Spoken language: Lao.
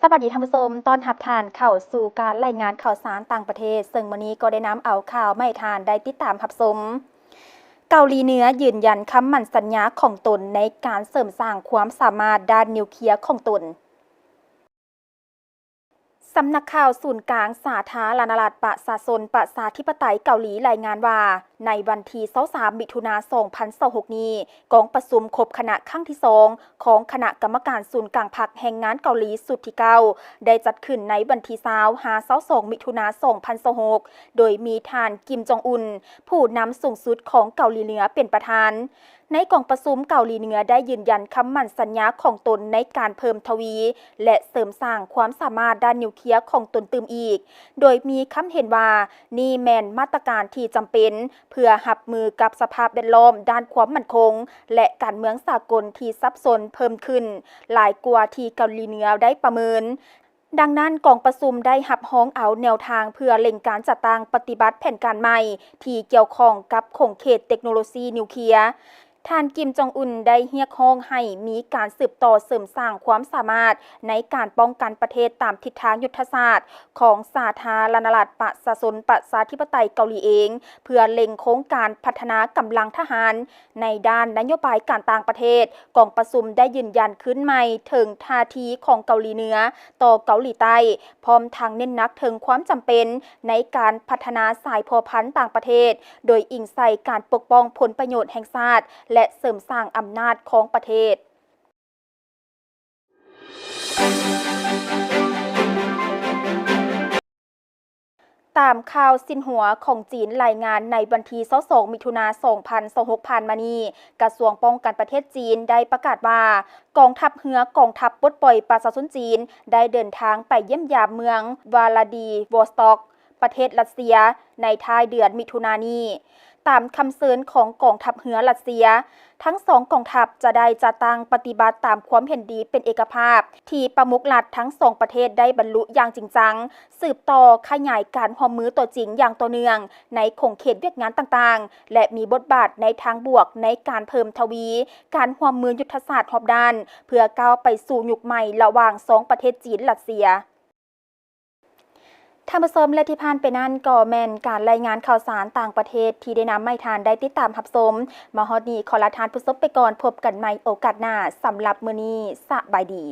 ສະບາຍດີທ່ານຜູ້ຊົມ, ຕ້ອນຮັບທ່ານເຂົ້າສູ່ການລາຍງານຂ່າວສານຕ່າງປະເທດ, ເຊິ່ງມື້ນີ້ກໍໄດ້ນຳເອົາຂ່າວມາໃຫ້ທ່ານໄດ້ຕິດຕາມຮັບຊົມ. ເກົາຫຼີເໜືອຢືນຢັນຄຳໝັ້ນສັນຍາຂອງຕົນໃນການເສີມສ້າງຄວາມສາມາດດ້ານນິວເຄຍຂອງຕົນ. ສຳນັກຂ່າວສູນກາງສາທາລະນະລັດປະຊາຊົນປະຊາທິປະໄຕເກົາຫຼີລາຍງານວ່າ, ໃນວັນທີຊາວສາມ ມິຖຸນາ ສອງພັນຊາວຫົກນີ້, ກອງປະຊຸມຄົບຄະນະຄັ້ງທີສອງຂອງຄະນະກຳມະການສູນກາງພັກແຮງງານເກົາຫຼີຊຸດທີເກົ້າ ໄດ້ຈັດຂຶ້ນໃນວັນທີຊາວ ຫາ ຊາວສອງ ມິຖຸນາ ສອງພັນຊາວຫົກ ໂດຍມີທ່ານ ກິມ ຈອງອຸນ ຜູ້ນຳສູງສຸດຂອງເກົາຫຼີເໜືອເປັນປະທານ. ໃນກອງປະຊຸມ, ເກົາຫຼີເໜືອໄດ້ຢືນຢັນຄຳໝັ້ນສັນຍາຂອງຕົນໃນການເພີ່ມທະວີ ແລະ ເສີມສ້າງຄວາມສາມາດດ້ານນິວເຄຍຂອງຕົນຕື່ມອີກ, ໂດຍມີຄຳເຫັນວ່າ ນີ້ແມ່ນມາດຕະການທີ່ຈຳເປັນເພື່ອຮັບມືກັບສະພາບແວດລ້ອມດ້ານຄວາມໝັ້ນຄົງ ແລະ ການເມືອງສາກົນທີ່ສັບສົນເພີ່ມຂຶ້ນຫຼາຍກວ່າທີ່ເກົາຫຼີເໜືອໄດ້ປະເມີນ. ດັ່ງນັ້ນ, ກອງປະຊຸມໄດ້ຮັບຮອງເອົາແນວທາງເພື່ອເລັ່ງການຈັດຕັ້ງປະຕິບັດແຜນການໃໝ່ທີ່ກ່ຽວຂ້ອງກັບຂົງເຂດເຕັກໂນໂລຊີນິວເຄຍ. ທ່ານ ກິມ ຈອງອຸນ ໄດ້ຮຽກຮ້ອງໃຫ້ມີການສືບຕໍ່ເສີມສ້າງຄວາມສາມາດໃນການປ້ອງກັນປະເທດຕາມທິດທາງຍຸດທະສາດຂອງສາທາລະນະລັດປະຊາຊົນປະຊາທິປະໄຕເກົາຫຼີເອງ, ເພື່ອເລັ່ງໂຄງການພັດທະນາກຳລັງທະຫານ. ໃນດ້ານນະໂຍບາຍການຕ່າງປະເທດ, ກອງປະຊຸມໄດ້ຢືນຢັນຄືນໃໝ່ເຖິງທ່າທີຂອງເກົາຫຼີເໜືອຕໍ່ເກົາຫຼີໃຕ້, ພ້ອມທັງເນັ້ນໜັກເຖິງຄວາມຈຳເປັນໃນການພັດທະນາສາຍພົວພັນຕ່າງປະເທດ, ໂດຍອີງໃສ່ການປົກປ້ອງຜົນປະໂຫຍດແຫ່ງຊາດ ແລະ ເສີມສ້າງອຳນາດຂອງປະເທດ. ຕາມຂ່າວຊິນຫົວຂອງຈີນລາຍງານໃນວັນທີຊາວສອງ ມິຖຸນາ ສອງພັນຊາວຫົກ ຜ່ານມານີ້, ກະຊວງປ້ອງກັນປະເທດຈີນໄດ້ປະກາດວ່າ ກອງທັບເຮືອກອງທັບປົດປ່ອຍປະຊາຊົນຈີນໄດ້ເດີນທາງໄປຢ້ຽມຢາມເມືອງວລາດີວອສຕັອກ ປະເທດຣັດເຊຍ ໃນທ້າຍເດືອນມິຖຸນານີ້. ຕາມຄຳເຊີນຂອງກອງທັບເຮືອຣັດເຊຍ, ທັງສອງກອງທັບຈະໄດ້ຈັດຕັ້ງປະຕິບັດຕາມຄວາມເຫັນດີເປັນເອກະພາບ ທີ່ປະມຸກລັດທັງສອງປະເທດໄດ້ບັນລຸຢ່າງຈິງຈັງ, ສືບຕໍ່ຂະຫຍາຍການຮ່ວມມືຕົວຈິງຢ່າງຕໍ່ເນື່ອງໃນຂົງເຂດວຽກງານຕ່າງໆ ແລະ ມີບົດບາດໃນທາງບວກໃນການເພີ່ມທະວີການຮ່ວມມືຍຸດທະສາດຮອບດ້ານ ເພື່ອກ້າວໄປສູ່ຍຸກໃໝ່ລະຫວ່າງສອງປະເທດຈີນ-ຣັດເຊຍ. ທ່ານຜູ້ຊົມ ແລະ ທີ່ຜ່ານໄປນັ້ນກໍແມ່ນການລາຍງານຂ່າວສານຕ່າງປະເທດທີ່ໄດ້ນຳໃຫ້ທ່ານໄດ້ຕິດຕາມຮັບຊົມ. ມາຮອດນີ້ຂໍລາທ່ານຜູ້ຊົມໄປກ່ອນ, ພົບກັນໃໝ່ໂອກາດໜ້າ. ສຳລັບມື້ນີ້, ສະບາຍດີ.